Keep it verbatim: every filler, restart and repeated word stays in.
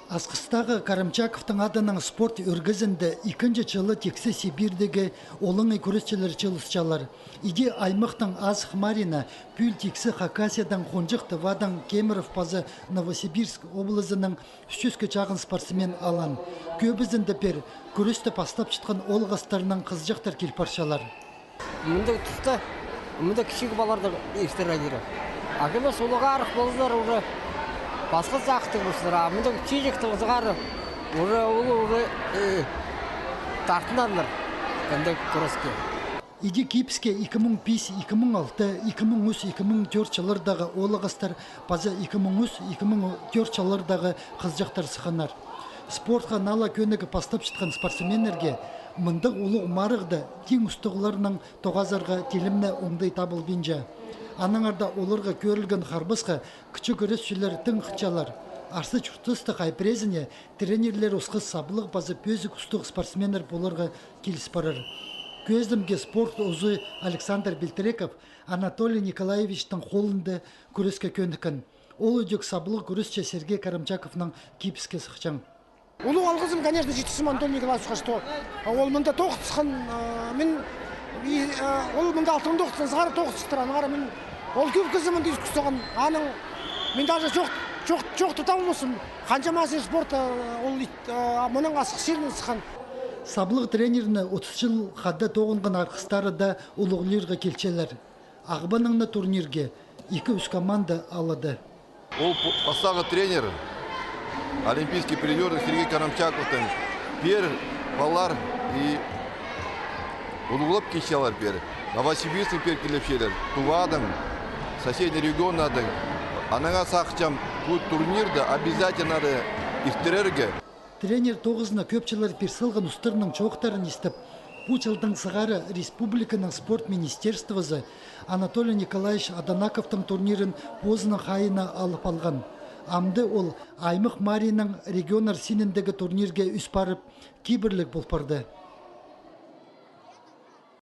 Асхыстағы Карамчаковтың адынаң спорт ӧргезінде ікінҷі чылы тиксі Сибирьдегі олаңай кӱресчілер чыылысчалар. Іди аймахтың Асхыс Марина пӱӱл тиксі Хакасиядаң, хонҷых Тывадаң, Кемерово паза Новосибирск облазынаң ӱс чӱске чағын спортсмен алған. Кӧбізінде пеер кӱресті пастапчатхан оолағастарнаң хызыҷахтар кил парчалар. Мындағ туста, мындағ кічіг палаларны иртірерге кирек. А кӧмес улуғ арах ползалар, уже пасха сағыстығ полчалар, а мындағ чиҷектіг ызығ арах уже улуғ уже, э, тартынарлар мындағ кӱреске. Іди кибіске ікі муң пис, ікі муң алты, ікі муң ӱс, ікі муң тӧрт чыллардағы оолағастар паза ікі муң ӱс, ікі муң тӧрт чыллардағы хызыҷахтар сыхханнар. Спортха наа ла кӧнігіп пастапчатхан спортсменнерге мындағ улуғ марығда тиң устағларнаң тоғазарға тілімнең оңдай табылбинча. Аннаңар даа оларға кӧрілген харбасха кічіг кӱресчілер тың хынчалар. Арса чуртастығ ай пірезіне тренерлер осхас саблығ паза пӧзік устығ спортсменнер поларға киліс парар. Кӧзідімге, спорт узы Александр Бельтреков Анатолий Николаевичтің холында кӱреске кӧніккен. Ол ідӧк саблығ кӱресчі Сергей Карамчаковнаң кибіске сыхчаң. Улуғ алғызым, конечно, читірчем Анатолий Николаевичке, что ол мында тоғысхан, а, мин, и, а, ол мында алтын тоғысхан, сығара тоғысчатыр, аннаңар мин ол кӧп кізі мында искусствоған, аның мин даже чох, чох, чох туталмасым, ханҷа мастер спорта ол ит, а, мының Асхыс чирінең сыххан. Саблығ тренерні отыс чыл хада тоғынған арғыстары даа улуғлирға килчелер. Ағбаннаң на турнирге ікі-ӱс команда алады. Ол п-, пастағы тренер, олимпийский призёр Сергей Карамчаковтың пеер палалар и улуғлап килчелер пеер. Новосибирсктең пеер киліпчелер, Тувадаң, соседний регионнардаң. Аннаңар сағынчам, пу турнирді обязательно иртірерге. Тренер тоғызына кӧп чыллар пир салған устарның чоохтарын истіп, пу чылдаң сығара республиканың спорт министерствозы Анатолий Николаевич Аданаковтың турнирін позының хайиина алып алған. Амды ол аймах марығнаң регионнар синіндегі турнирге ӧс парып, кибірліг пол парды.